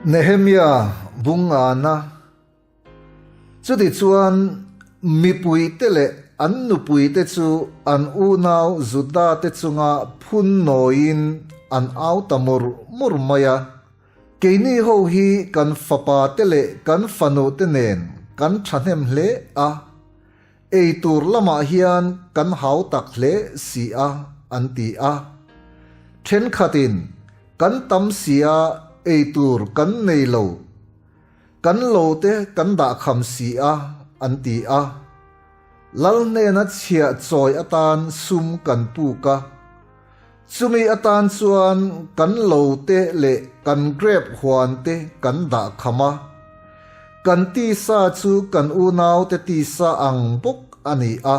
Nehemia bungana. Chutichuan mipuite leh an nupuite chu an unau Judate chunga phun nawiin an au ta mur mur mai a. Keini ho hi kan fapate leh kan fanute nen kan thahnem hle a, ei tur lamah hian kan hau tak hle si a, an ti a. Thenkhatin kan tam si a, ei tur kan nei lo. Kan lo te kan dah kham si a, an ti a. Lal hnena chhiah chawi atan sum kan puk a. Chumi atan chuan kan lo te leh kan grep huan te kan dah kham a. Kan tisa chu kan unaute tisa ang bawk a ni a.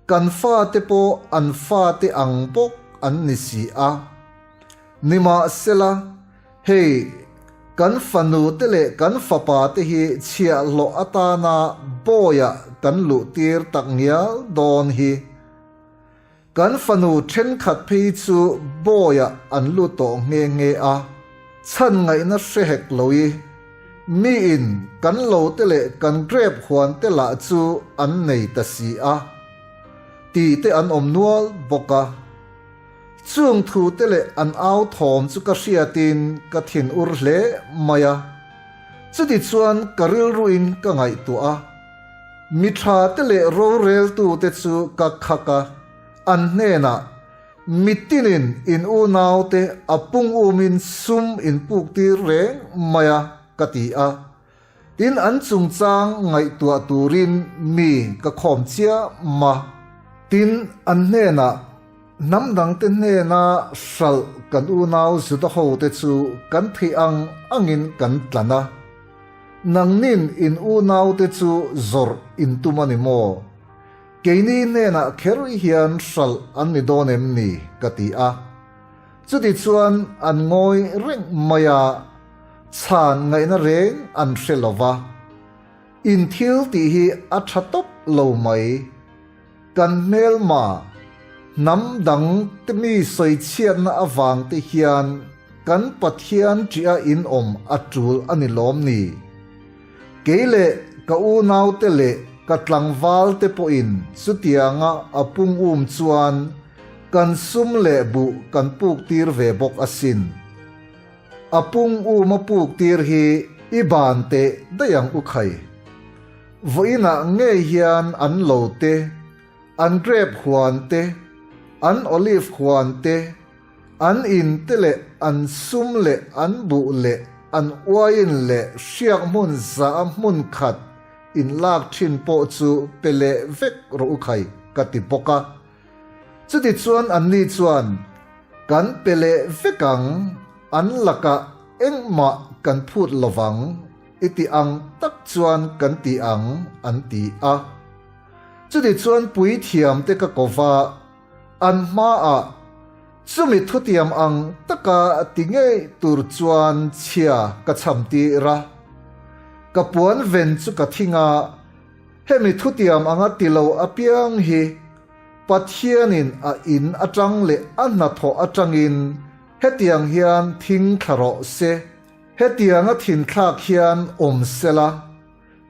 Kan fate pawh an fate ang bawk an ni si a. Nimahsela, hei, kan fanu te leh kan fapa te hi chhiahhlawh atana bawiah kan luhtir tak ngial dawn hi. Kan fanu thenkhat phei chu bawiah an lut tawh nghe nghe a, chhan ngaihna hre hek lo i, miin kan lo te leh kan grep huan te lah chu an nei ta si a, tih te an awm nual bawk a. Chung thu te leh an au thawm chu ka hriatin ka thin ur hle mai a. Chutichuan ka rilruin ka ngaihtuah a, mi tha te leh roreltu te chu ka khak a, an hnenah, Mitinin in unaute a pung umin sum in puktir reng mai a, ka ti a. Tin, an chungchang ngaihtuah turin mi ka khawm chiah ma. Tin, an hnenah, Hnam dangte hnena hralh kan unau Juda hote chu kan theih ang angin kan tlan a. Nangnin in unaute chu zawrh in tum a ni maw? Keini hnenah kher hian hralh an ni dawn em ni? ka ti a. Chutichuan an ngawi reng mai a. Chhan ngaihna reng an hre lo va, in thil tih hi a tha tawp lo mai. Kan hmelma, hnam dang te mi sawichhiatna avang te hian kan Pathian ṭiha in awm a ṭul a ni lawm ni? Kei leh ka unaute leh ka tlangval te pawhin chutianga a pung um chuan kan sum leh buh kan puk tir ve bawk asin. A pung um a puk tir hi i ban teh daih ang u khai. Vawiinah ngei hian an lo te, an grep huan te, an olive huan te, an in te leh an sum leh an buh leh an uain leh hriak hmun za a hmun khat in lak thin pawh chu pe leh vek rawh u khai ka ti bawk a. Chutichuan anni chuan, Kan pe leh vek ang, an lakah engmah kan phut lovang, i ti ang tak chuan kan ti ang, an ti a. Chutichuan puithiamte ka ko va, an hmaah chumi thutiam ang taka ti ngei tur chuan chhia ka cham tir a. Ka puan ven chu ka thing a, Hemi thutiam anga ti lo apiang hi Pathianin a in atang leh a hnathawh atangin hetiang hian thing thla rawh se, hetianga thinthlak hian awm sela,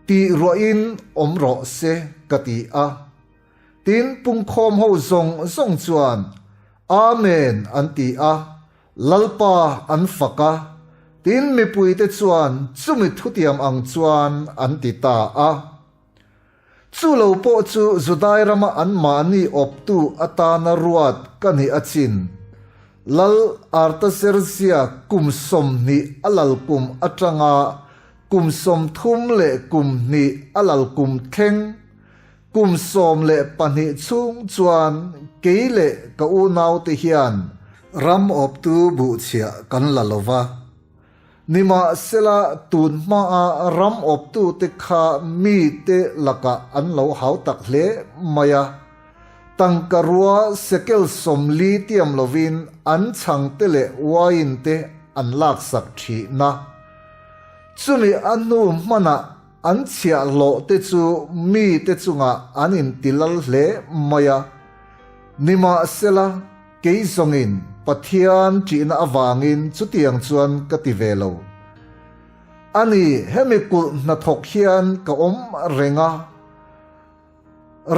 tih ruahin awm rawh se ka ti a. Tin, pungkhawm ho zawng zawng chuan Amen an ti a, Lalpa an fak a, tin mipuite chuan chumi thutiam ang chuan an ti ta a. Chu lo pawh chu Judai rama anmahni awptu atana ruat ka nih a chin. Lal Artaxerxia kum 20 a lal kum atanga kum 30 leh kum hnih a lal kum thleng, kum 12 chhung chuan kei leh ka unaute hian ram awptu buhchhiah kan la lo va. Nimahsela, tun hmaa ram awptute kha mite lakah an lo hau tak hle mai a. Tangka rua sekel 40 tiam lovin an chhangte leh uain te an laksak thihna. Chumi a hnu hmanah An chhiahhlawh te chu mite chungah an intilal hle mai a. Nimahsela, kei zawngin Pathian ṭihna avangin chutiang chuan ka ti ve lo. A ni, hemi kulh hnathawk hian ka awm reng a,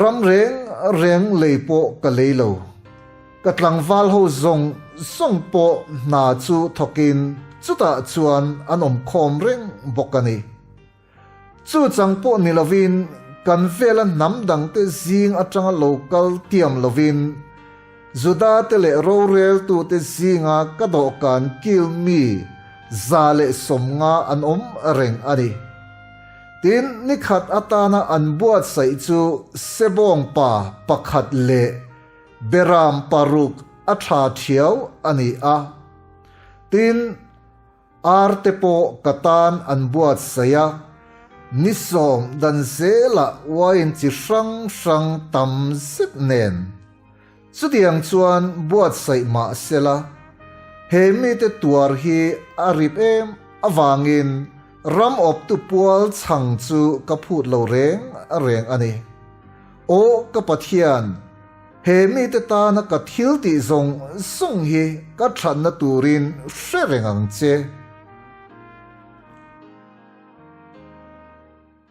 ram reng reng lei pawh ka lei lo. Ka tlangval ho zawng zawng pawh hna chu thawkin chutah chuan an awm khawm reng bawk a ni. Chu chang pawh ni lovin kan vela hnam dangte zing atanga lo kal tiam lovin Juda-te leh roreltute zinga ka dawhkan kil mi 150 an awm reng a ni. Tin, nikhat atana an buatsaih chu Sebawng pa pakhat leh Beram paruk a tha thiau a ni a. Tin, Ar te pawh ka tan an buatsaih a, ni sawm dan zelah wine chi hrang hrang tam zet nen. Chutiang chuan buatsaih mah sela, he mite tuar hi a rip em avangin ram awptu pual chhang chu ka phut lo reng reng a ni. Aw ka Pathian! He mite tana ka thil tih zawng zawng hi ka thatna turin hre reng ang che.